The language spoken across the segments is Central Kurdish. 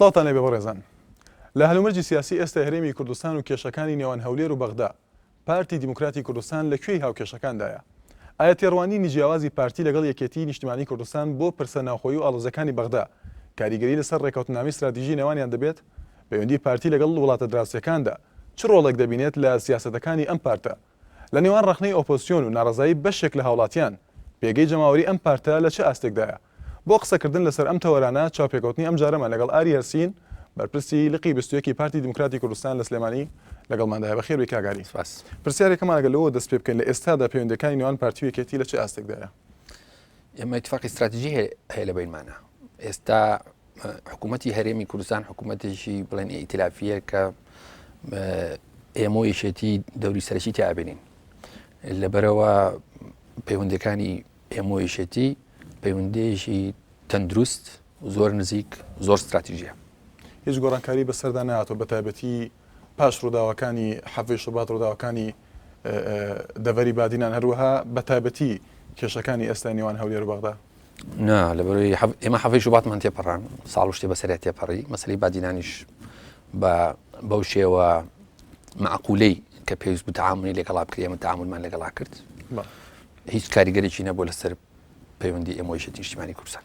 سڵاوتان لێبێ بەڕێزان. لە هەلومەرجی سیاسی ئێستای هەرێمی کوردستان و کێشەکانی نێوان هەولێر و بەغدا، پارتی دیموکراتی کوردستان لە کوێی هاوکێشەکاندایە؟ ئایا تێڕوانینی جیاوازی پارتی لەگەڵ یەکێتیی نیشتیمانیی کوردستان بۆ پرسە ناوخۆیی و ئاڵۆزەکانی بەغدا کاریگەری لەسەر ڕێکەوتننامەی ستراتیژی نێوانیان دەبێت؟ پەیوەندی پارتی لەگەڵ وڵاتە دراوسێکاندا چ ڕۆڵێک دەبینێت لە سیاسەتەکانی ئەم پارتە؟ لە نێوان ڕەخنەی ئۆپۆزسیۆن و ناڕەزایی بەشێک لە هاوڵاتیان، پێگەی جەماوەری ئەم پارتە لە چ ئاستێکدایە؟ بۆ قسەکردن لەسەر ئەم تەوەرانە چاوپێکەوتنی ئەمجارەمان لەگەڵ ئاری هەرسین، بەرپرسی لقی 21 ی پارتی دیموکراتی کوردستان لە سلێمانی لەگەڵماندایە. بەخێربێی کاک ئاری. سپاس. پرسیارێکەمان ئەگەر لەوەوە دەست پێ بکەین لە ئێستادا پەیوەندییەکانی نێوان پارتی و یەکێتی لە چ ئاستێکدایە؟ ئێمە ئیتفاقی ستراتیژی هەیە لە بەینمانە. ئێستا حکوومەتی هەرێمی کوردستان حکوومەتێکی بڵێن ئیتلافیە کە ئێمە و یەکێتی دەوری سەرەکی تیا بینین لەبەرەوە پەیوەندەکانی ئێمە و یەکێتی پەیوەندیەکی تەندروست زۆر نزیک زۆر ستراتیژیە. هیچ گۆڕانکاری بەسەردا نەهاتوە بەتایبەتی پاش ڕووداوەکانی حەڤەی شوبات ڕووداوەکانی دەڤەری بادینان هەروەها بەتایبەتی کێشەکانی ئێستای نێوان هەولێر و بەغدا؟ نا لەبەرەوەی ئێمە حەڤەی شوباتمان تێپەڕان ساڵ و شتێ بەسەریا تێپەڕی مەسەلەی بادینانیش بە بەو شێوە معقولەی کە پێویست بوو تەعاملی لەگەڵا بکرێ ئێمە تەعاملمان لەگەڵا کرد هیچ کاریگەرێکی نەبوو لەسەر پەیوەندی ئێمە و یەکێتی نیشتیمانی کوردستان.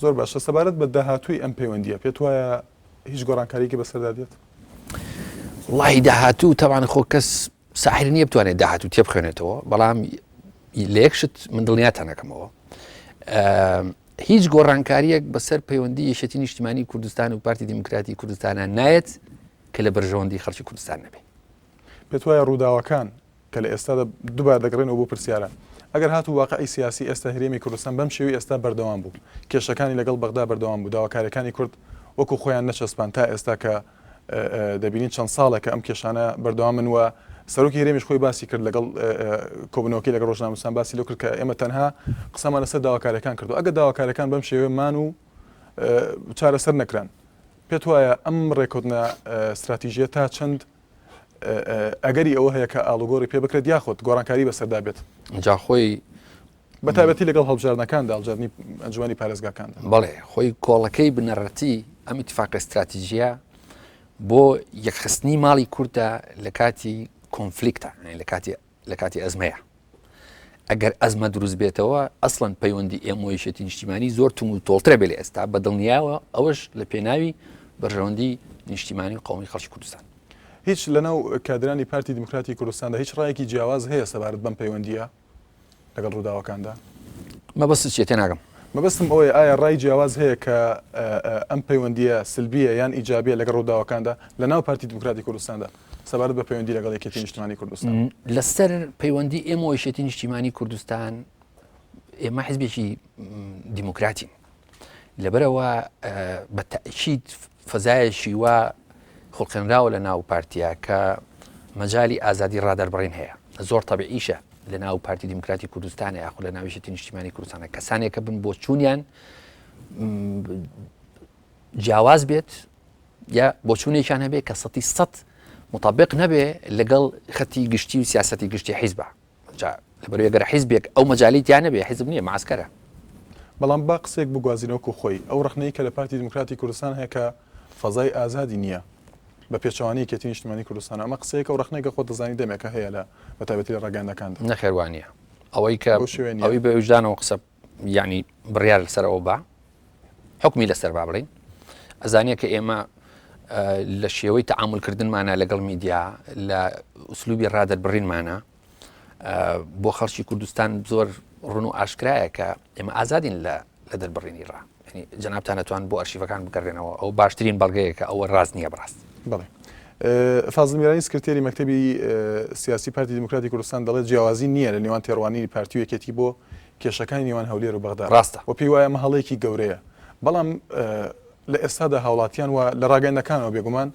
زۆر باشە سەبارەت بە داهاتووی ئەم پەیوەندییە پێت وایە هیچ گۆڕانکارییەکی بەسەردا دێت؟ وەڵاهی داهاتوو تەبعەن خۆ کەس ساحر نییە بتوانێت داهاتوو تێبخوێنێتەوە بەڵام لە یەک شت من دڵنیاتان ئەکەمەوە هیچ گۆڕانکاریەک بەسەر پەیوەندی یەکێتی نیشتیمانی کوردستان و پارتی دیموکراتی کوردستانە نایەت کە لە بەرژەوەندی خەڵکی کوردستان نەبێ. پێت وایە ڕووداوەکان کە لە ئێستادا دووبارە دەگەڕێنەوە بۆ پرسیارە، ئەگەر هاتوو واقعی سیاسی ئێستا هەرێمی کوردستان بەم شێوەی ئێستا بەردەوام بوو، کێشەکانی لەگەڵ بەغدا بەردەوام بوو، داواکاریەکانی کورد وەکو خۆیان نەچەسپان تا ئێستا کە دەبینین چەند ساڵێکە ئەم کێشانە بەردەوامن و سەرۆکی هەرێمیش خۆی باسی کرد لەگەڵ کۆبوونەوەکەی لەگەڵ ڕۆژنامەنووسان باسی لەو کرد کە ئێمە تەنها قسەمان لەسەر داواکاریەکان کردو ئەگەر داواکاریەکان بەم شێوەیە مان و چارەسەر نەکران پێت وایە ئەم ڕێککەوتنە ستراتیژیە تا چەند ئەگەری ئەوە هەیە کە ئاڵوگۆڕی پێ بکرێت یاخود گۆڕانکاری بەسەردا بێت؟ جا خۆی بە تایبەتی لەگەڵ هەڵبژاردنەکاندا، هەڵبژاردنی ئەنجومەنی پارێزگاکاندا. بەڵێ، خۆی کۆڵەکەی بنەڕەتی ئەم ئیتفاقە ستراتیژییە بۆ یەکخستنی ماڵی کوردە لە کاتی conflict ا، یانی لە کاتی لە کاتی ئەزمەیە. ئەگەر ئەزمە دروست بێتەوە ئەسڵەن پەیوەندی ئێمە و یەکێتی نیشتیمانی زۆر توند و تۆڵترە بێ لە ئێستا بە دڵنیاوە ئەوەش لە پێناوی بەرژەوەندی نیشتیمانی و قەومی خەڵکی کوردستان. هیچ لەناو کادرانی پارتی دیموکراتی کوردستاندا هیچ ڕایەکی جیاواز هەیە سەبارەت بەم پەیوەندییە؟ لەگەڵ ڕووداوەکاندا؟ مەبەستت چیە تێناگەم؟ مەبەستم ئەوەیە ئایا ڕای جیاواز هەیە کە ئەم پەیوەندییە سلبییە یان ئیجابییە لەگەڵ ڕووداوەکاندا لەناو پارتی دیموکراتی کوردستاندا سەبارەت بە پەیوەندی لەگەڵ یەکێتی نیشتمانی کوردستان؟ لەسەر پەیوەندی ئێمە و یەکێتی نیشتیمانی کوردستان ئێمە حزبێکی دیموکراتین لەبەرئەوە بە تەئکید فەزایەکی وا خوڵقێنراوە لە ناو پارتیا کە مەجالی ئازادی ڕادەربڕین هەیە زۆر تەبیعیشە لە ناو پارتی دیموکراتی کوردستانە یاخود لە ناو یەکێتی نیشتیمانی کوردستانە کەسانێکە بن بۆ چوونیان جیاواز بێت یا بۆچوونێکیان هەبێ کە سەتی سەد مطابق نەبێ لەگەڵ خەتی گشتی و سیاستی گشتی حیزبە جا لەبەرئەوەی گەر حیزبێک ئەو مەجالەی تیا نەبێ حیزب نییە معسکەرە. بەڵام با قسەیەک بگوازینەوە وەکو خۆی، ئەو ڕەخنەی کە لە پارتی دیموکراتی کوردستان هەیە کە فەزای ئازادی نییە بە پێچەوانەی یەکێتی نیشتمانی کوردستان، ئەمە قسەیەکە و ڕەخنەیەکە خۆت دەزانی دەمێکە هەیە لە بە تایبەتی لە ڕاگەیاندنەکاندا. نەخێر وا نییە. ئەوەی کە بەو شێوەیە نییە. ئەوەی بە ویژدانەوە قسە یانی بڕیار لەسەر ئەوە با حوکمی لەسەر با بڵێین ئەزانێ کە ئێمە لە شێوەی تەعامولکردنمانە لەگەڵ میدیا لە ئوسلوبی ڕادەربڕینمانە بۆ خەڵکی کوردستان زۆر ڕون و ئاشکرایە کە ئێمە ئازادین لە لە دەربڕینی ڕا جەنابتان ئەتوان بۆ ئەرشیفەکان بگەڕێنەوە ئەو باشترین بەڵگەیە کە ئەوە ڕاست نییە بەڕاست. بەڵێ. فازل میرانی سکرتێری مەکتەبی سیاسی پارتی دیموکراتی کوردستان دەڵێت جیاوازی نییە لە نێوان تێڕوانینی پارتی و یەکێتی بۆ کێشەکانی نێوان هەولێر و بەغدا ڕاستە. و پێی وایە ئەمە هەڵەیەکی گەورەیە بەڵام لە ئێستادا هاوڵاتیان و لە ڕاگەیاندنەکانەوە بێگومان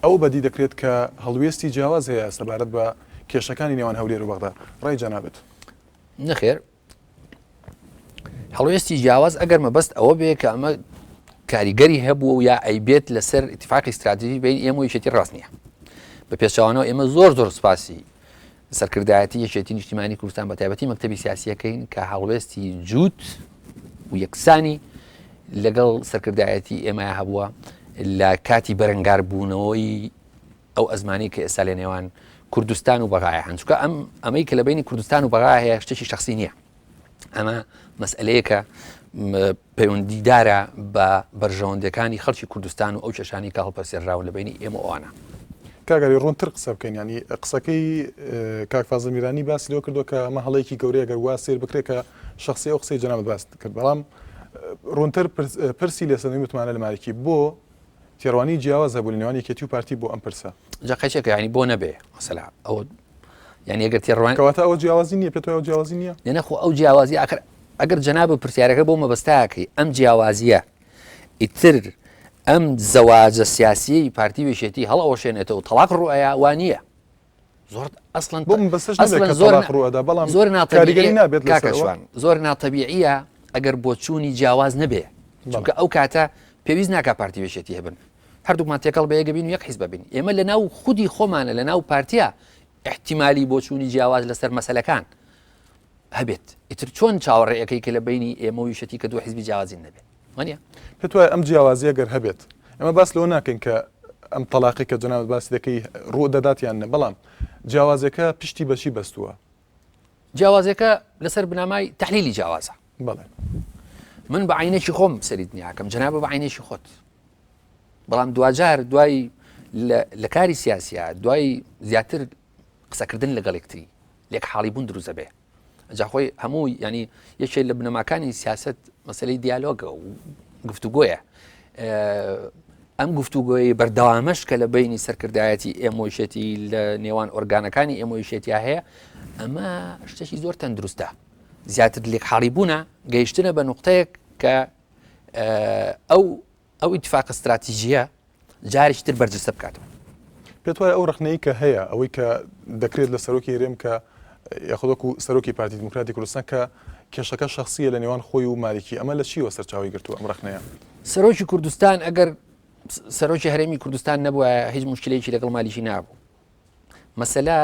ئەوە بەدی دەکرێت کە هەڵوێستی جیاواز هەیە سەبارەت بە کێشەکانی نێوان هەولێر و بەغدا. ڕای جەنابت؟ نەخێر هەڵوێستی جیاواز ئەگەر مەبەست ئەوە بێ کە ئەمە کاریگەری هەبووە و یا ئەیبێت لەسەر ئیتفاقی ستراتیژی بین ئێمە و یەکێتی ڕاست نییە بە پێچەوانەوە ئێمە زۆر زۆر سپاسی سەرکردایەتی یەکێتی نیشتیمانی کوردستان بە تایبەتی مەکتەبی سیاسیەکەین کە هەڵوێستی جووت و یەکسانی لەگەڵ سەرکردایەتی ئێمە هەبووە. لە کاتی بەرەنگاربوونەوەی ئەو ئەزمانەی کە ئێستا لە نێوان کوردستان و بەغایە هەن چونکە ئەم ئەمەی کە لە بینی کوردستان و بەغا هەیە شتێکی شخصی نییە ئەمە مەسئلەیەکە پەیوەندیدارە بە بەرژەوەندەکانی خەڵکی کوردستان و ئەو کێشانی کە هەڵپەسێراون لە بینی ئێمە ئەوانە. کاک ئاری ڕوونتر قسە بکەین ینی قسەکەی کاک فازل میرانی باسی لەوە کردووە کە ئەمە هەڵەیەکی گەورەیە گەر وا سەیر بکرێت کە شخصی ئەو قسەی جەنابت باست کرد بەڵام ڕوونتر پرسی لێسەندنی متمانە لە مالکی بۆ تێڕوانینی جیاواز هەبوو لە نێوان یەکێتی و پارتی بۆ ئەم پرسە. جا قەیچێکە یانی بۆ نەبێ مەسەلا ئەوە یانی ئەگەر تێڕوان کەواتە ئەوە جیاوازی نییە پێت وایە ئەو جیاوازی نییە؟ نە نەخۆ ئەو جیاوازی ئاخر ئەگەر جەناب پرسیارەکە بۆ مەبەستاکەی ئەم جیاوازیە ئیتر ئەم زەواجە سیاسیەی پارتی و یەکێتی هەڵئەوەشێنێتەوە تەڵاق ڕوئەیا وا نییە زۆر ئەسڵەن بۆ مەبەستش نەبێت کە تەڵاق ڕوئەدا بەڵام زۆر کاریگەری نابێت لەسەر کاکە ئەوە؟ شوان زۆر ناتەبیعیە ئەگەر بۆچوونی جیاواز نەبێ چونکە ئەو کاتە پێویست ناکا پارتی و یەکێتی هەبن هەردووکمان تێکەڵ بە یەکە بین و یەک حیزبە بین ئێمە لە ناو خودی خۆمانە لە ناو پارتیا احتیمالی بۆچوونی جیاواز لەسەر مەسەلەکان هەبێت ئیتر چۆن چاوەڕێ ئەکەی کە لە بەینی ئێمە و یەکێتی کە دوو حیزبی جیاوازین نەبێت وانە؟ پێت وایە ئەم جیاوازیە گەر هەبێت ئێمە باس لەوە ناکەین کە ئەم تەلاقی کە جەنابت باسی دەکەی ڕوو دەدات یان نە بەڵام جیاوازیەکە پشتی بەچی بەستووە؟ جیاوازیەکە لەسەر بنەمای تەحلیلی جیاوازە. بەڵێ. من بە عینێکی خۆم سەری دنیاکەم جەنابە بە عینێکی خۆت. بەڵام دواجار دوای لە کاری سیاسیا دوای زیاتر قسەکردن لەگەڵ یەکتری لێک حاڵی بوون دروست دەبێ جا خۆی هەموو ینی یەکێک لە بنەماکانی سیاست مەسلەی دیالۆگە و گفتوگۆیە ئەم گفتوگۆی بەردەوامەش کە لە بینی سەرکردایەتی ئێمۆیشێتی لە نێوان ئۆرگانەکانی ئێمۆیشێتیا هەیە ئەمە شتێکی زۆر تەندروستە زیاتر لێک حاڵی بوونە گەیشتنە بە نقطەیەک کە ئەو ئەو ئیتفاقە ستراتیژییە جارێکی تر بەرجەستە بکاتەوە. پێت وایە ئەو ڕەخنەی کە هەیە، ئەوەی کە دەکرێت لە سەرۆکی هەرێم کە یاخود وەکو سەرۆکی پارتی دیموکراتی کوردستان کە کێشەکە شەخسییە لە نێوان خۆی و مالیکی، ئەمە لە چییەوە سەرچاوەی گرتووە ئەم ڕەخنەیە؟ سەرۆکی کوردستان ئەگەر سەرۆکی هەرێمی کوردستان نەبوایە هیچ موشکیلەیەکی لەگەڵ مالیکی نابوو. مەسەلە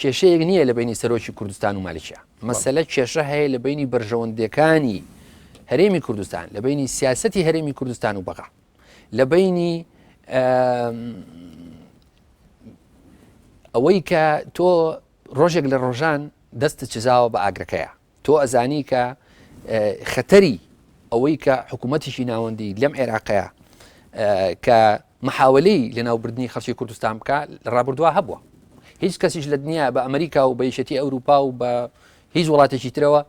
کێشەیەک نییە لە بینی سەرۆکی کوردستان و مالیکیا مەسەلە کێشە هەیە لە بینی بەرژەوەندەکانی هەرێمی کوردستان لە بینی سیاستی هەرێمی کوردستان و بەغا لە بینی ئەوەی کە تۆ ڕۆژێک لە ڕۆژان دەستت چزاوە بە ئاگرەکەیە تۆ ئەزانی کە خەتەری ئەوەی کە حکوومەتێکی ناوەندی لەم عێراقەیە کە محاولەی لەناوبردنی خەڵکی کوردستان بکە لە ڕابردووە هەبووە هیچ کەسیش لە دنیا بە ئەمریکا و بە یەکێتی ئەوروپا و بە هیچ وڵاتێکی ترەوە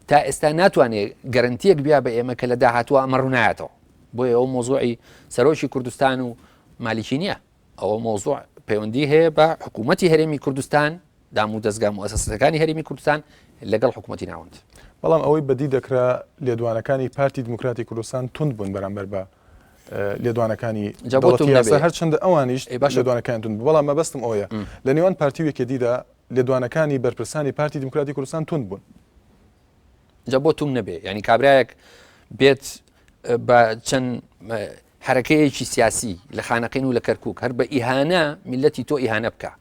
تا ئێستا ناتوانێت گەرنتیەک بیا بە ئێمە کە لە داهاتوە ئەمە ڕوونایەتەوە بۆیە ئەو مۆزوعی سەرۆکی کوردستان و مالیکی نییە ئەوە مۆزوع پەیوەندی هەیە بە حکوومەتی هەرێمی کوردستان دام و دەزگا موئەسەسەکانی هەرێمی کوردستان لەگەڵ حکوومەتی ناوەند. بەڵام ئەوەی بەدی دەکرا لێدوانەکانی پارتی دیموکراتی کوردستان توند بوون بەرامبەر بە لێدوانەکانی جا بۆ دەوڵەتی توند یاسا نەبێ؟ هەرچەندە ئەوانیش ئەی باشە لێدوانەکانیان توند بوو بەڵام مەبەستم ئەوەیە لە نێوان پارتی و یەکێتیدا لێدوانەکانی بەرپرسانی پارتی دیموکراتی کوردستان توند بوون. جا بۆ توند نەبێ؟ یانی کابرایەک بێت بە چەند حەرەکەیەکی سیاسی لە خانەقین و لە کەرکوک هەر بە ئیهانە میلەتی تۆ ئیهانە بکە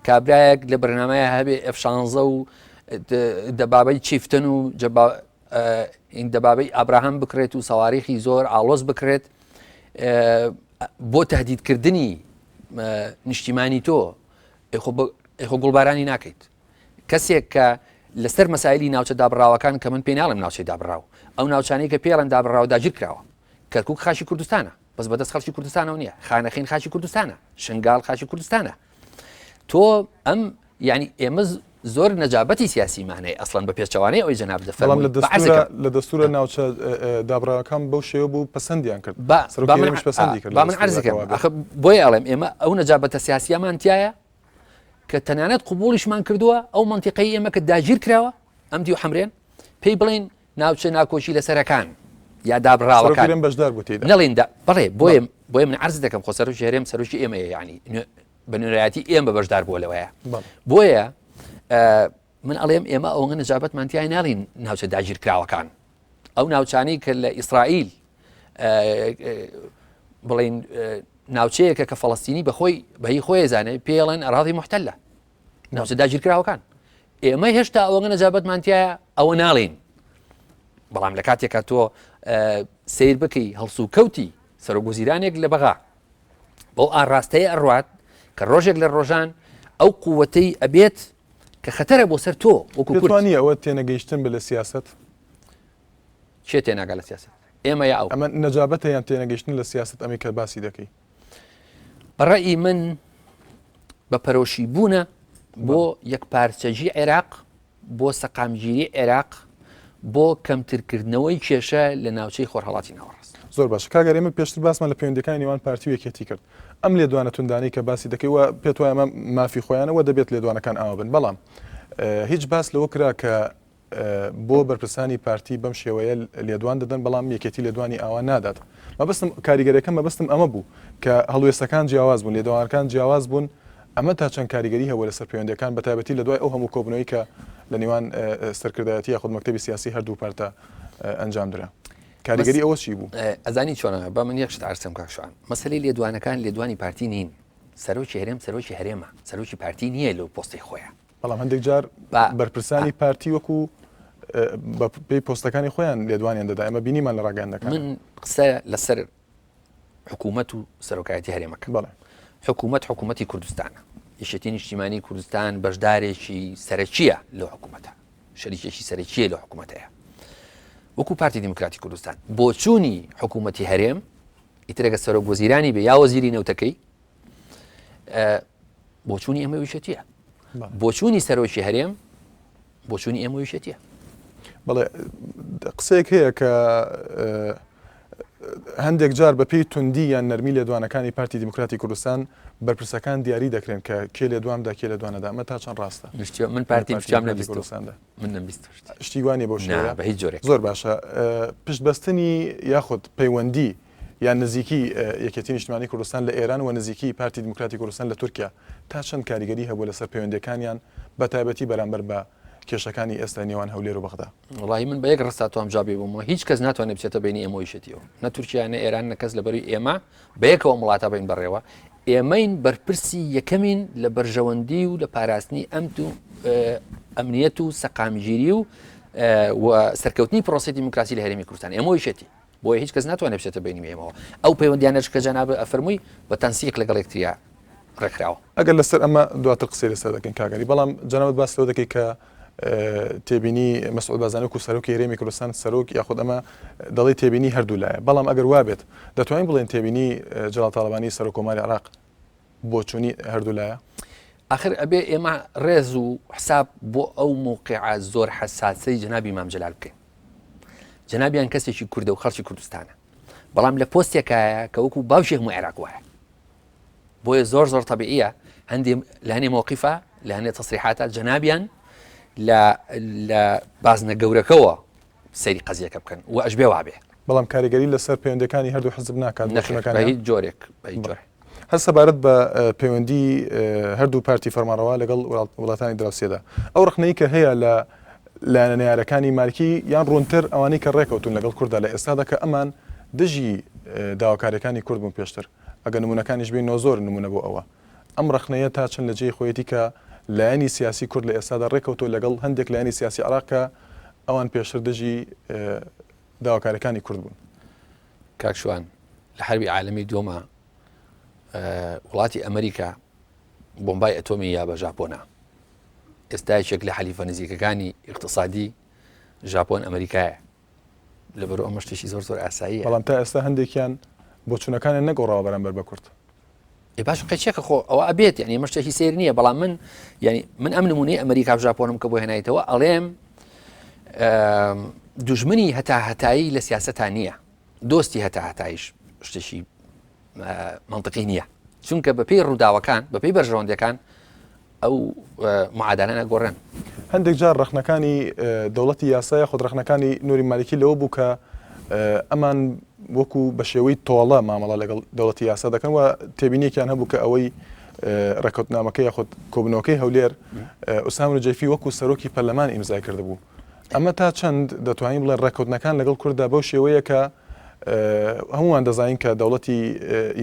کابرایەک لە بەرنمەیە هەبێ F16 و دەبابەی چیفتن و دەبابەی ئابراهام بکرێت و سەواریخی زۆر ئاڵۆز بکرێت بۆ تهدیدکردنی نیشتیمانی تۆ ئێخۆ گوڵبارانی ناکەیت کەسێک کە لەسەر مەسایلی ناوچە دابڕاوەکان کە من پێی ناڵێم ناوچەی دابڕاو ئەو ناوچانەی کە پێڵێن دابڕاو داگیر کراوە کەرکک خاکی کوردستانە بەس بەدەست خەڵکی کوردستانەوە نییە خانەقین خاکی کوردستانە شنگال خاکی کوردستانە تۆ ئەم یعنی ئێمە زۆر نەجابەتی سیاسیمان هەیە ئەسڵەن بە پێچەوانەی ئەوەی جەناب دەفەرمووی بەڵام لە دەستورە لە دەستورە ناوچە دابڕاوەکان بەو شێوە بوو پەسەندیان کرد با سەرۆکی پەسەندی کرد با من عەرزەکەم ئەخ بۆیە ئەڵێم ئێمە ئەو نەجابەتە سیاسیەمان تایە کە تەنانەت قوبوڵیشمان کردووە ئەو مەنتیقەی ئێمە کە داگیر کراوە ئەم دیو حەمرێن پێی بڵێن ناوچە ناکۆکی لەسەرەکان یا دابڕاوەکان بەشدار بوو تێیدا نەڵێن دا بەڵێ بۆیە بۆیە من عەرز دەکەم خۆ سەرۆکی هەرێم سەرۆکی ئێمەیە یعنی بە نوێنەرایەتی ئێمە بەشدار بووە لەوەیە بۆیە من ئەڵێم ئێمە ئەوەنگە نەجابەتمان تیای ناڵین ناوچە داگیرکراوەکان ئەو ناوچانەی کە لە ئیسرائیل بڵین ناوچەیەکە کە فەڵەستینی بەخۆی بەهی خۆی زانێ پێڵێن ئەراضی محتەلە ناوچە داگیرکراوەکان ئێمە هێشتا ئەوەنگە نەجابەتمان تایە ئەوە ناڵین بەڵام لە کاتێکا تۆ سیر بکەی هەڵسو کەوتی سەرۆک وەزیرانێک لە بەغا بەو ئاڕاستەیە ئەڕوات کە ڕۆژێک لە ڕۆژان ئەو قووەتەی ئەبێت کە خەتەرە بۆ سەر تۆ وەکو کورد. پێت وا نییە ئەوە تێنەگەیشتن بێت لە سیاسەت؟ کێ تێناگا لە سیاسەت؟ ئێمە یا ئەو؟ ئەمە نەجابەتە یان تێنەگەیشتن لە سیاسەت ئەمەی کە باسی دەکەی؟ بە ڕەئی من بە پەرۆشی بوونە بۆ یەکپارچەگی عێراق، بۆ سەقامگیری عێراق، بۆ کەمترکردنەوەی کێشە لە ناوچەی خۆرهەڵاتی ناوەڕاست. زۆر باشە کاک ئەرێ، ئێمە پێشتر باسمان لە پەیوەندیەکانی نێوان پارتی و یەکێتی کرد، ئەم لێدوانە توندانەی کە باسی دەکەی و پێت وایە ئەمە مافی خۆیانە و دەبێت لێدوانەکان ئاوا بن، بەڵام هیچ باس لەوە کرا کە بۆ بەرپرسانی پارتی بەم شێوەیە لێدوان دەدەن، بەڵام یەکێتی لێدوانی ئاوا نادات. مەبەستم کاریگەریەکە مەبەستم ئەمە بوو کە هەڵوێستەکان جیاواز بوون، لێدوانەکان جیاواز بوون، ئەمە تا چەند کاریگەری هەبووە لەسەر پەیوەندیەکان بەتایبەتی لە دوای ئەو هەموو کۆبوونەوەی کە لە نێوان سەرکردایەتی یاخود مەکتەبی سیاسی هەردوو پارتە ئەنجام درا؟ کاریگەری ئەوە چی بوو؟ ئەزانی چۆنە با من یەک شت عەرز کەم کاک شوان، مەسەلەی لێدوانەکان لێدوانی پارتی نین، سەرۆکی هەرێم سەرۆکی هەرێمە، سەرۆکی پارتی نییە لەو پۆستەی خۆیە. بەڵام هەندێک جار بەرپرسانی پارتی وەکو بە پێی پۆستەکانی خۆیان لێدوانیان دەدا، ئێمە بینیمان لە ڕاگەیاندنەکان. من قسە لەسەر حکوومەت و سەرۆکایەتی هەرێمەکە بەڵێ حکوومەت حکوومەتی کوردستانە یەکێتی نیشتیمانی کوردستان بەشدارێکی سەرەکیە لەو حکوومەتە شەریکێکی سەرەکیە لە حکوومەتەیە وەکو پارتی دیموکراتی کوردستان بۆچوونی حکوومەتی هەرێم ئیترەگە سەرۆک وەزیرانی بێ یا وەزیری نەوتەکەی بۆچوونی ئێمە یەکێتیە بۆچوونی سەرۆکی هەرێم بۆچوونی ئێمە یەکێتیە. بەڵێ قسەیەک هەیە کە هەندێک جار بە پێی توندی یان نەرمی لێدوانەکانی پارتی دیموکراتی کوردستان بەرپرسەکان دیاری دەکرێن کە کێ لێدوان بدا کێ لێدوان نەدا ئەمە تا چەند ڕاستە؟ من پارتی دیموکراتیم نەبیستووە من نەمبیستووە شتی وا نییە بەو شێوەیە بە هیچ جۆرێک زۆر باشە پشتبەستنی یاخود پەیوەندی یان نزیکی یەکێتی نیشتمانی کوردستان لە ئێران و نزیکی پارتی دیموکراتی کوردستان لە تورکیا تا چەند کاریگەری هەبووە لەسەر پەیوەندیەکانیان بە تایبەتی بەرامبەر بە کێشەکانی ئێستای نێوان هەولێر و بەغدا؟ وەڵاهی من بە یەک ڕستە توام جوابی بەمەوە هیچ کەس ناتوانێت بچێتە بینی ئێمە و یەکێتیەوە نە تورکیا نە ئێران نە کەس لەبەروی ئێمە بەیەکەوە ئەم وڵاتە بین بەڕێوە ئێمەین بەرپرسی یەکەمین لە بەرژەوەندی و لە پاراستنی ئەم و ئەمنیەت و سەقامگیری و و سەرکەوتنی پرۆسی دیموکراسی لە هەرێمی کوردستان ئێمە یەکێتی بۆیە هیچ کەس ناتوانێت بچێتە بەینی ئێمەوە. ئەو پەیوەندیانەش کە جەنابت ئەفەرمووی بە تەنسیق لەگەڵ یەکتریا ڕێکخراوە. ئەگەر لەسەر ئەمە دواتر قسەی لەسەر دەکەین کاک عەلی، بەڵام جەنابت باس لەوە دەکەی کە تێبینی مەسعود بارزانی وەکو سەرۆکی هەرێمی کوردستان سەرۆک یاخود ئەمە دەڵێی تێبینی هەردوو لایە، بەڵام ئەگەر وابێت دەتوانین بڵێین تێبینی جەلال تاڵەبانی سەرۆک کۆماری عێراق بۆچوونی هەردوو لایە؟ ئاخر ئەبێ ئێمە ڕێز و حساب بۆ ئەو موقعە زۆر حەساسەی جەنابی مام جەلال بکەین. جەنابیان کەسێکی کوردە و خەڵکی کوردستانە بەڵام لە پۆستێکایە کە وەکو باوکی هەموو عێراق وایە بۆیە زۆر زۆر تەبیعیە هەندێ لە هەنێ مۆقیفە لە هەندێ تەسریحاتە جەنابیان لە لە بازنە گەورەکەوە سەیری قەزیەکە بکەن و ئەشبێ وابێ. بەڵام کاریگەری لەسەر پەیوەندیەکانی هەردوو حزب ناکات بۆ شوێنەکانیان؟ نەخێر بە هیچ جۆرێک بە هیچ جۆرێک. هەر سەبارەت بە پەیوەندی هەردوو پارتی فەرمانڕەوا لەگەڵ وڵاتانی دراوسێدا ئەو ڕەخنەی کە هەیە لە لایەنە نەیارەکانی مالکی یان ڕوونتر ئەوانەی کە ڕێکەوتون لەگەڵ کورددا لە ئێستادا کە ئەمان دژی داواکاریەکانی کورد بوون پێشتر ئەگەر نمونەکانیش بینەوە زۆرن نمونە بۆ ئەوە ئەم ڕەخنەیە تا چەند لە جێی خۆیەتی کە لایەنی سیاسی کورد لە ئێستادا ڕێکەوتووە لەگەڵ هەندێک لایەنی سیاسی عێراق کە ئەوان پێشتر دژی داواکاریەکانی کورد بوون؟ کاک شوان لە حەربی عالەمی دووەما وڵاتی ئەمریکا بۆمبای ئەتۆمی یا بە ژاپۆنا ئێستا یەکێک لە حەلیفە نزیکەکانی ئیقتصادی ژاپۆن ئەمریکایە لەبەرو ئەمە شتێکی زۆر زۆر ئاساییە. بەڵام تا ئێستا هەندێکیان بۆچوونەکانیان نەگۆڕاوە بەرامبەر بە کورد. ئێ باش قەیچێکە خۆ ئەوە ئەبێت یعنی ئەمە شتێکی سەیر نییە بەڵام من یعنی من ئەم نمونەی ئەمریکا و ژاپۆنم کە بۆ هێنایتەوە ئەڵێم دوژمنی هەتا هەتایی لە سیاسەتا نییە دۆستی هەتا هەتاییش شتێکی منطقی نییە چونکە بەپێی ڕووداوەکان بەپێی بەرژەوەندەکان ئەو معادانە نەگۆڕێن. هەندێک جار ڕەخنەکانی دەوڵەتی یاسا یاخود ڕەخنەکانی نوری مالیکی لەوە بوو کە ئەمان وەکو بە شێوەی تۆڵە مامەڵە لەگەڵ دەوڵەتی یاسا دەکەن و تێبینیەکیان هەبوو کە ئەوەی ڕێککەوتنامەکە یاخود کۆبنەوەکەی هەولێر ئوسامە نوجەیفی وەکو سەرۆکی پەرلەمان ئیمزای کردبوو. ئەمە تا چەند دەتوانین بڵێن ڕێککەوتنەکان لەگەڵ کورددا بەو شێوەیە کە هەمووان دەزانین کە دەوڵەتی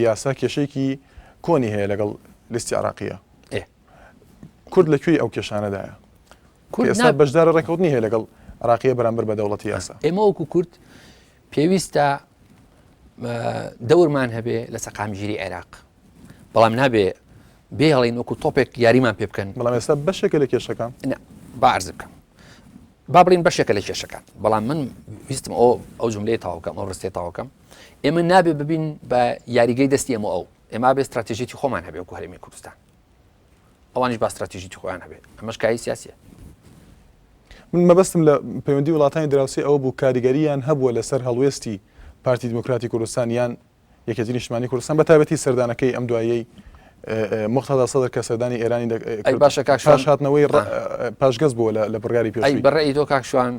یاسا کێشەیەکی کۆنی هەیە لەگەڵ لیستی عراقیە کورد لە کوێی ئەو کێشانەدایە؟ کورد ئێستا بەشدارە ڕێککەوتنی هەیە لەگەڵ عراقیە بەرامبەر بە دەوڵەتی یاسا. ئێمە وەکو کورد پێویستە دەورمان هەبێ لە سەقامگیری عێراق بەڵام نابێ بێڵین وەکو تۆپێک یاریمان پێ بکەن. بەڵام ئێستا بەشێکە لە کێشەکان. نا با عەرز بکەم با بڵین بەشێکە لە کێشەکان بەڵام من ویستم ئەو ئەو جملەیە تەواو کەم ئەو ڕستەیە تەواو کەم ئێمە نابێ ببین بە یاریگەی دەستی ئێمە ئەو ئێمە بێ استراتیژیتی خۆمان هەبێ وەکو هەرێمی کوردستان ئەوانیش با استراتیژیتی خۆیان هەبێ ئەمەش کاری سیاسیە. من مەبەستم لە پەیوەندی وڵاتانی دراوسێ ئەوە بوو کاریگەرییان هەبووە لەسەر هەڵوێستی پارتی دیموکراتی کوردستان یان یەکێتی نیشتمانی کوردستان بە تایبەتی سەردانەکەی ئەم دواییەی موقتەدا سەدر کە سەردانی ئێرانی ئەی باشە کاک شوان پاش هاتنەوەی پاشگەز بووە لە بڕیاری پێشووی. ئەی بە ڕەئی تۆ کاک شوان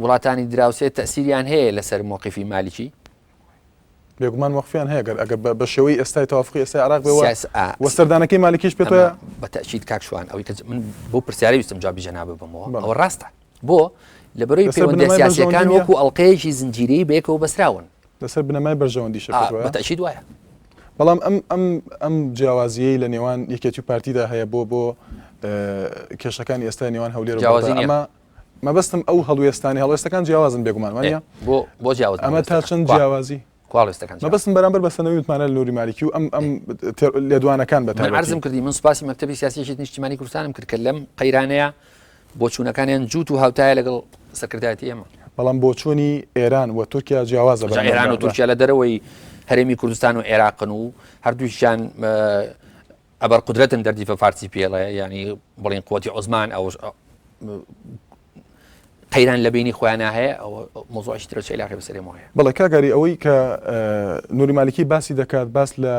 وڵاتانی دراوسێ تەئسیریان هەیە لەسەر مۆقیفی مالیکی؟ بێگومان مۆقفیان هەیە گەر ئەگەر بە شێوەی ئێستای تەوافقی ئێستای عێراق بێ و سەردانەکەی مالیکیش پێت وایە؟ بە تەئکید کاک شوان ئەوەی کە من بۆ پرسیارەی ویستم جوابی جەنابت بەمەوە ئەوە ڕاستە بۆ لەبەرەی پەیوەندیە سیاسیەکان وەکو ئەڵلقەیەکی زنجیرەی بەیەکەوە بەسراون. لەسەر بنەمای بەرژەوەندیشە پێت وایە؟ بە تەئکید وایە. بەڵام ئەم ئەم ئەم جیاوازیەی لە نێوان یەکێتی و پارتیدا هەیە بۆ بۆ کێشەکانی ئێستا نێوان هەولێر و جیاوازی نییە. ئەمە مەبەستم ئەو هەڵوێستانی هەڵوێستەکان جیاوازن بێگومان وانە بۆ بۆ جیاواز ئەمە تا چەند جیاوازی کوا هەڵوێستەکان جیاواز؟ مەبەستم بەرامبەر بەستنەوەی متمانە لە نوری مالیکی و ئەم ئەم لێدوانەکان بە من عەرزم کردی من سوپاسی مەکتەبی سیاسی یەکێتی نیشتیمانی کوردستانم کرد کە لەم قەیرانەیە بۆچوونەکانیان جووت و هاوتایە لەگەڵ سەرکردایەتی ئێمە. بەڵام بۆچوونی ئێران و تورکیا جیاوازە جا ئێران و تورکیا لە دەرەوەی هەرێمی کوردستان و عێراقن و هەردووکیان ئەبەر قودرەتن دەردی بە فارسی پێڵێ ینی بڵین قوتی عوزمان ئەو قەیران لە بینی خۆیانە هەیە ئەو مۆزۆعی ترە چ علاقی بەسەرێمەوە هەیە. بەڵێ کاک ئاری ئەوەی کە نوری مالکی باسی دەکات باس لە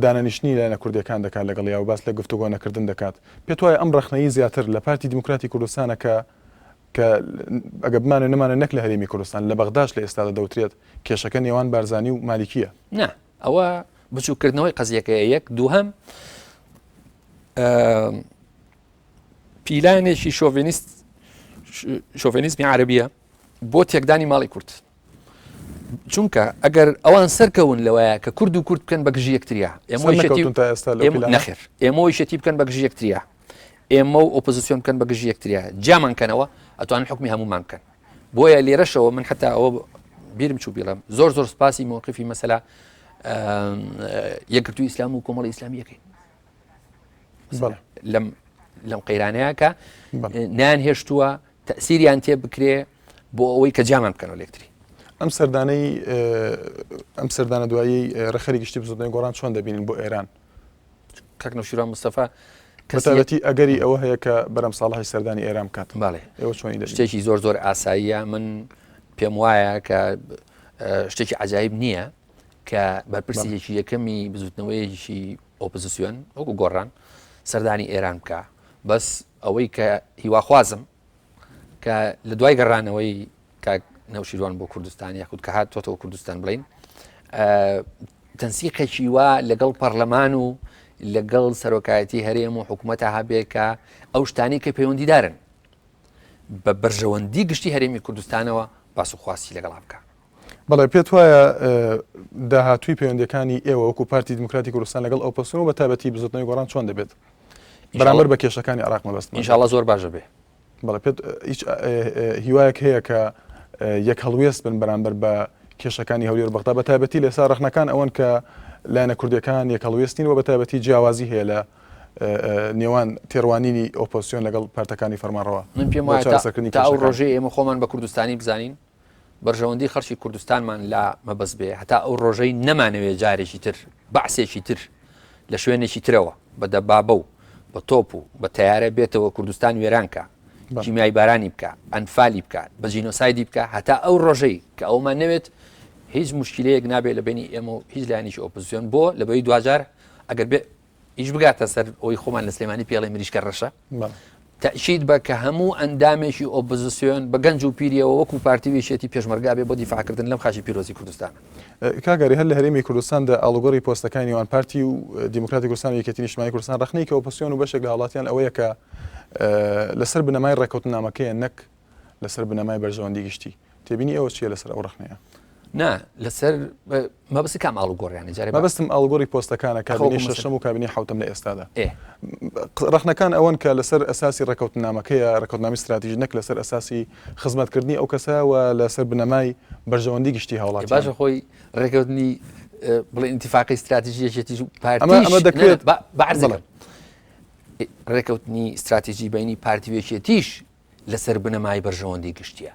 دانەنیشتنی لایەنە کوردیەکان دەکات لەگەڵیا و باس لە گفتوگۆ نەکردن دەکات پێت وایە ئەم ڕەخنەی زیاتر لە پارتی دیموکراتی کوردستانە کە کە ئەگە بمانەوێ نەمانەوێ نەک لە هەرێمی کوردستان لە بەغداش لە ئێستادا دەوترێت کێشەکە نێوان بارزانی و مالیکیە؟ نا ئەوە بچووکردنەوەی قەزیەکەیە یەک دووهەم پیلانێکی شۆڤێنیست شۆڤێنیزمی عەرەبیە بۆ تێکدانی ماڵی کورد چونکە ئەگەر ئەوان سەرکەون لەوەیە کە کورد و کورد بکەن بە گژی یەکتریا نەخێر ئێمە یەکێتی بکەن بە گژی یەکتریا ئێمە و ئۆپۆزیسیۆن بکەن بە گژی یەکتریا جیامان کەنەوە ئەتوان حکومی هەمومان بکەن بۆیە لێرەشەوە من حتا ئەوە بیرم چوو بیڵم زۆر زۆر سپاسی مووقفی مەسەلا یەکگرتوو ئیسلام و کۆمەڵی ئیسلامیەکەین لەم لەم قەیرانەیە کە نیان هێشتووە تەسیریان تێ بکرێ بۆ ئەوەی کە جیامان بکەنەوە لەکتری. ئەم سەردانەی ئەم سەردانە دوایی ڕێکخەری گشتی بزوتنەوەی گۆڕان چۆن دەبینن بۆ ئێران؟ کاک نەوشیروان مستەفا بەتایبەتی ئەگەری ئەوە هەیە کە بەرەم ساڵحی سەردانی ئێران بکات. بەڵێ ئێوە چۆنی دەبینن؟ شتێکی زۆر زۆر ئاساییە من پێم وایە کە شتێکی عجایب نییە کە بەرپرسێکی یەکەمی بزوتنەوەیەکی ئۆپۆزیسیۆن وەکو گۆڕان سەردانی ئێران بکە بەس ئەوەی کە هیواخوازم کە لە دوای گەڕانەوەی کاک نەوشیروان بۆ کوردستان یاخود کە هاتۆتەوە کوردستان بڵین تەنسیقێکی وا لەگەڵ پەرلەمان و لەگەڵ سەرۆکایەتی هەرێم و حکوومەتە هەبێ کە ئەو شتانی کە پەیوەندیدارن بە بەرژەوەندی گشتی هەرێمی کوردستانەوە باس و خواستی لەگەڵا بکە. بەڵێ پێت وایە داهاتووی پەیوەندیەکانی ئێوە وەکو پارتی دیموکراتی کوردستان لەگەڵ ئۆپۆزسیۆن و بە تایبەتی بزوتنەوەی گۆڕان چۆن دەبێت بەرامبەر بە کێشەکانی عێراق مەبەستمە؟ ئینشاڵڵا زۆر باش دەبێ. بەڵێ پێت هیچ هیوایەک هەیە کە یەک هەڵوێست بن بەرامبەر بە کێشەکانی هەولێر و بەغدا بە تایبەتی لە ئێستا ڕەخنەکان ئەوەن کە لایەنە کوردیەکان یەک هەڵوێست نین و بە تایبەتی جیاوازی هەیە لە نێوان تێڕوانینی ئۆپۆزسیۆن لەگەڵ پارتەکانی فەرمانڕەوا من پێم وایە تا ئەو ڕۆژەی ئێمە خۆمان بە کوردستانی بزانین بەرژەوەندی خەڵکی کوردستانمان لا مەبەست بێ هەتا ئەو ڕۆژەی نەمانەوێ جارێکی تر بەعسێکی تر لە شوێنێکی ترەوە بە دەبابە و بە تۆپ و بە تەیارە بێتەوە کوردستان وێران کا کیمیای بارانی بکە ئەنفالی بکە بە جینۆسایدی بکە هەتا ئەو ڕۆژەی کە ئەومان نەوێت هیچ مشکلەیەک نابێت لە بینی ئێمە و هیچ لایەنێکی ئۆپۆزیسیۆن بۆ لە بەی دواجار ئەگەر بێ ئیش بگاتە سەر ئەوی خۆمان لە سلێمانی پێڵێ مریشکە ڕەشە تەئکید بە کە هەموو ئەندامێکی ئۆپۆزیسیۆن بە گەنج و پیریەوە وەکو پارتی و یەکێتی پێشمەرگا بێ بۆ دیفاعکردن لەم خاکی پیرۆزی کوردستانە. کاک ئاری هەر لە هەرێمی کوردستاندا ئاڵوگۆڕی پۆستەکانی نێوان پارتی و دیموکراتی کوردستان و یەکێتی نیشتمانی کوردستان ڕەخنەی کە ئۆپۆزسیۆن و بەشێک لە هاوڵاتیان ئەوەیە کە لەسەر بنەمای ڕێککەوتننامەکەیە نەک لەسەر بنەمای بەرژەوەندی گشتی. تێبینی ئێوە چییە لەسەر ئەو ڕەخنەیە؟ نا لەسەر مەبەستی کام ئاڵوگۆڕیانە جارێ مەبەستم ئاڵوگۆڕی پۆستەکانە کابینەی شەشەم و کابینەی حەوتەم لە ئێستادا. ڕەخنەکان ئەوەن کە لەسەر ئەساسی ڕێکەوتنامەکەیە، ڕێکەوتنامەی ستراتیژی نەک لەسەر ئەساسی خزمەتکردنی ئەو کەسە و لەسەر بنەمای بەرژەوەندی گشتی هاوڵاتیان. باشە خۆی ڕێکەوتنی بڵێ ئینتیفاقی ستراتیژی یەکێتیش و پارتیش ئەمە دەکرێت بە عەرزەکەم ڕێکەوتنی ستراتیژی بینی پارتی و یەکێتیش لەسەر بنەمای بەرژەوەندی گشتیە.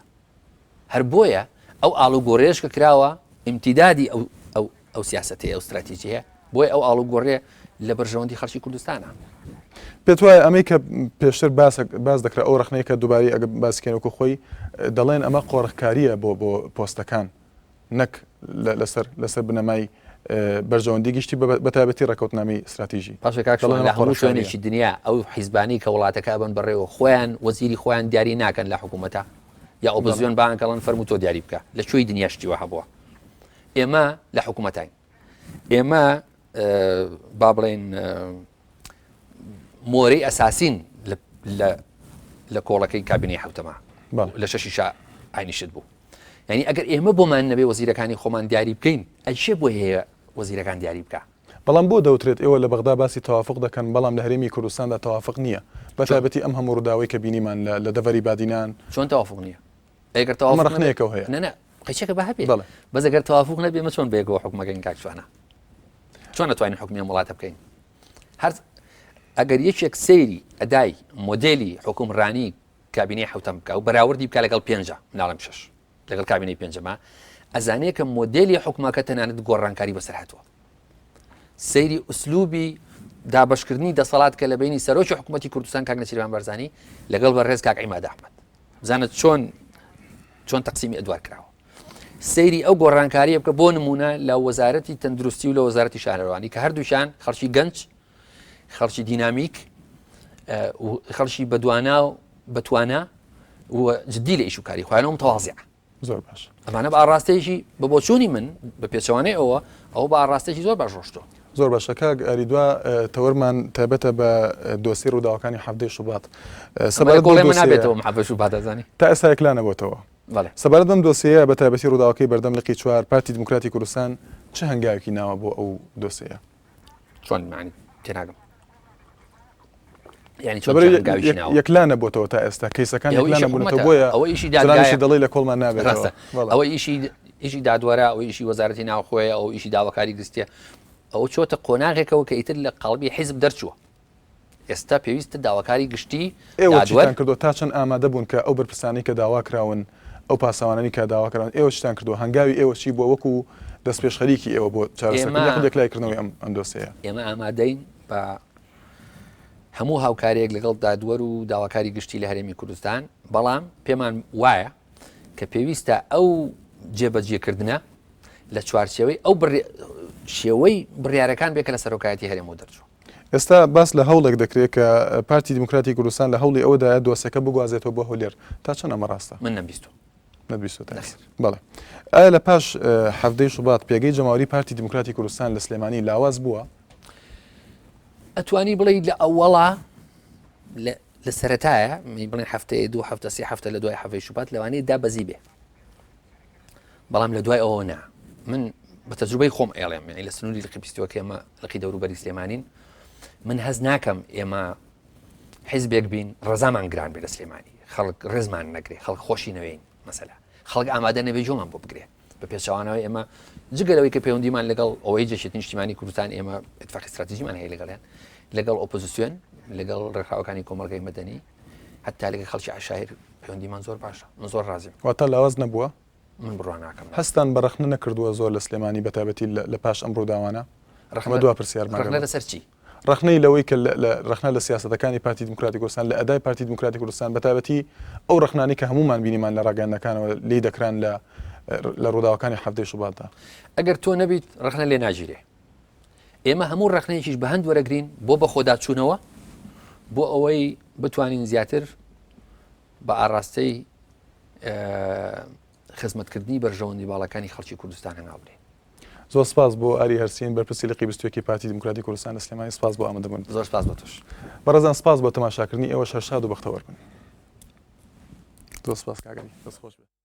هەر بۆیە ئەو ئاڵوگۆڕیەش کە کراوە ئیمتیدادی ئەو ئەو ئەو سیاسەتەیە ئەو ستراتیجیە بۆیە ئەو ئاڵوگۆڕێ لە بەرژەوەندی خەڵکی کوردستانە. پێت وایە ئەمەی کە پێشتر باس باس دەکرا ئەو ڕەخنەیە کە دووبارەی ئەگەر باسی کەین وەکو خۆی دەڵێن ئەمە قۆرخکارییە بۆ بۆ پۆستەکان نەک لەسەر لەسەر بنەمای بەرژەوەندی گشتی بە تایبەتی ڕێکەوتنامەی ستراتیژی. باشە کاک شوان لە هەموو شوێنێکی دنیا ئەو حیزبانەی کە وڵاتەکە ئەبەن بەڕێوە خۆیان وەزیری خۆیان دیاری ناکەن لە حکوومەتە یا ئۆپۆزیۆن بانگ ئەڵێن فەرموو تۆ دیاری بکە لە کوێی دنیا شتی وا هەبووە ئێمە لە حکوومەتین ئێمە با بڵێن مۆرەی ئەساسین لە کۆڵەکەی کابینەی حوتەما لە شەشی شا ئاینیشت بوو یعنی ئەگەر ئێمە بۆمان نەبێ وەزیرەکانی خۆمان دیاری بکەین ئەشێ بۆ هەیە وەزیرەکان دیاری بکە بەڵام بۆ دەوترێت ئێوە لە بەغدا باسی تەوافق دەکەن بەڵام لە هەرێمی کوردستاندا تەوافق نییە بە تایبەتی ئەم هەموو ڕووداوەی کە بینیمان لە دەڤەری بادینان؟ چۆن تەوافق نییە؟ ئەگەر تەوافق ئەمە ڕەخنەیەکەوە هەیە. نا نا قەیچەکە بە هەبێ. بەڵێ. بەس ئەگەر تەوافق نەبێ ئێمە چۆن بەیەکەوە حوکمەکەین کاک شوانە؟ چۆن ئەتوانین حوکمی ئەم وڵاتە بکەین؟ هەر ئەگەر یەکێک سەیری ئەدای مۆدێلی حوکمڕانی کابینەی حوتەم بکە و بەراوردی بکە لەگەڵ پێنجە ناڵێم شەش لەگەڵ کابینەی پێنجەما ئەزانێ کە مۆدێلی حکومەکە تەنانەت گۆڕانکاری بەسەر هاتووە سەیری ئوسلوبی دابشکردنی دەسەڵات کە لە بینی سەرۆکی حکوومەتتی کوردستان کاک نەچیروان بارزانی لەگەڵ بە ڕێز کاک عیماد ئەحمەد بزانە چۆن چۆن تەقسیمی ئەدوار کراوە سەیری ئەو گۆڕانکاریە بکە بۆ نمونە لە وەزارەتی تەندروستی و لە وەزارەتی شارەوانی کە هەردووشان خەڵکی گەنج خەڵکی دینامیک خەڵکی بەدوانا و بەتوانا و جددی لە ئیش و کاری خۆیانەوە متوازیع زۆر باش ئەمانە بە ئاڕاستەیەکی بە بۆچوونی من بە پێچەوانەی ئەوە ئەو بە ئاڕاستێکی زۆر باش ڕۆشتووە زۆر باشە کاک ئاری دوا تەوەرمان تایبەتە بە دۆسیەی ڕووداوەکانی حەڤدەی شوبات سەبارەت بەم دۆسیەیە حەڤدەی شوبات دەزانی تا ئێستا یەکلا نەبۆتەوە سەبارەت بەم دۆسیەیە بە تایبەتی ڕووداوەکەی بەردەم لقی چوار پارتی دیموکراتی کوردستان چ هەنگاوێکی ناوە بۆ ئەو دۆسیەیە؟ چۆن معنی تێناگەم یعنی چۆن هەنگاوێکی ناوە؟ یەکلا نەبۆتەوە تا ئێستا کەیسەکان یەکلا نەبوونەتەوە بۆیە ئەوە ئیشی دادگایە دەڵێ لە کۆڵمان نابێتەوە ئەوە ئیشی ئیشی دادوەرە ئەو ئیشی وەزارەتی ناوخۆیە ئەو ئیشی داواکاری گشتیە ئەو چۆتە قۆناغێکەوە کە ئیتر لە قەڵبی حیزب دەرچووە ئێستا پێویستە داواکاری گشتی ئێوە چیتان کردووە تا چەند ئامادە بوون کە ئەو بەرپرسانەی کە داوا کراون ئەو پاسەوانانی کە داوا کراون ئێوە چیتان کردووە هەنگاوی ئێوە چی بووە وەکو دەستپێشخەریکی ئێوە بۆ چارەسەرکردن یاخود یەکلاییکردنەوەی ئەم ئەم دۆسێیە؟ ئێمە ئامادەین بە هەموو هاوکاریەک لەگەڵ دادوەر و داواکاری گشتی لە هەرێمی کوردستان بەڵام پێمان وایە کە پێویستە ئەو جێبەجێکردنە لە چوارچێوەی ئەو شێوەی بڕیارەکان بێ کە لە سەرۆکایەتی هەرێمەوە دەرچوو. ئێستا باس لە هەوڵێک دەکرێت کە پارتی دیموکراتی کوردستان لە هەوڵی ئەوەدایە دۆسێکە بگوازێتەوە بۆ هەولێر، تا چەند ئەمە ڕاستە؟ من نەمبیستووە. نەتبیستووە تا ئێستا؟ بەڵێ. ئایا لە پاش حەڤدەی شوبات پێگەی جەماوەری پارتی دیموکراتی کوردستان لە سلێمانی لاواز بووە؟ ئەتوانی بڵێی لە ئەوەڵا لە سەرەتایە بڵێن هەفتەیە دوو هەفتە سێ هەفتە لە دوای حەڤەی شوبات لەوانەیە دابەزی بێ بەڵام لە دوای ئەوە نا من بە تەجروبەی خۆم ئێڵێم یعنی لە سنووری لقی بیستوەکە ئێمە لقی دەوروبەری سلێمانین من هەز ناکەم ئێمە حیزبێک بین ڕەزامان گران بێ لە سلێمانی خەڵک ڕێزمان نەگرێ خەڵک خۆشی نەوێین مەسەلا خەڵک ئامادە نەبێ جۆمان بۆ بگرێ بە پێچەوانەوە ئێمە جگە لەوەی کە پەیوەندیمان لەگەڵ ئەوەی جێشێت نیشتیمانی کوردستان ئێمە اتفاقی استراتیژیمان هەیە لەگەڵیان لەگەڵ ئۆپۆزیسیۆن لەگەڵ ڕێکخراوەکانی کۆمەڵگەی مەدەنی حتا لەگەڵ خەڵکی عشایر پەیوەندیمان زۆر باشە من زۆر ڕازیم. واتە لاواز نەبووە؟ من بڕوا ناکەم. هەستتان بە ڕەخنە نەکردووە زۆر لە سلێمانی بە تایبەتی لە پاش ئەم ڕووداوانە؟ ئەمە دوا پرسیارمە. ڕەخنە لەسەر چی؟ ڕەخنەی لەوەی کە لە ڕەخنە لە سیاسەتەکانی پارتی دیموکراتی کوردستان لە ئەدای پارتی دیموکراتی کوردستان بە تایبەتی ئەو ڕەخنانەی کە هەموومان بینیمان لە ڕاگەیاندنەکانەوە لێی دەکران لە لە ڕووداوەکانی حەڤدەی شوباتدا. ئەگەر تۆ نەبیت ڕەخنە لێ ناگیرێ. ئێمە هەموو ڕەخنەیەکیش بە هەند وەرەگرین بۆ بەخۆداچوونەوە بۆ ئەوەی بتوانین زیاتر بە ئاراستەی خزمەتکردنی بەرژەوەندی باڵەکانی خەڵکی کوردستان هەنگاو بنێین. زۆر سپاس بۆ ئاری هەرسین بەرپرسی لقی 21 پارتی دیموکراتی کوردستان لە سلێمانی سپاس بۆ ئامادەبوون. زۆر سپاس بۆ تۆش. بەڕێزان سپاس بۆ تەماشاکردنی ئێوەش هەر شاد و بەختەوەر بن. زۆر سپاس کاک ئاری دەست خۆش بێت.